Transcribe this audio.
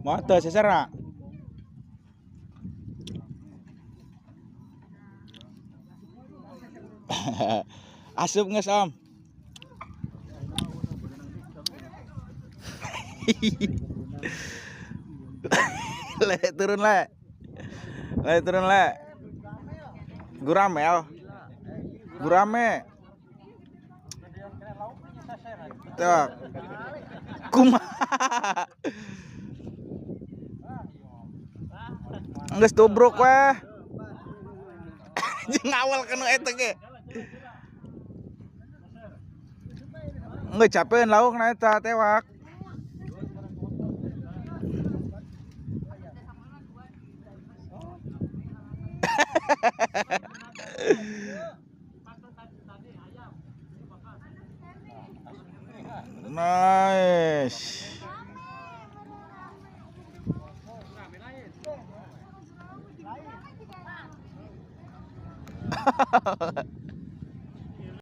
Moal teu seserna. Asup geus Om. Le turun le. Le turun le. Guramel. Gurame. Tuh. Kumaha. Geus tubruk weh. Jeung awal kanu eta ge. Geus capeun laukna eta tewak. Nice.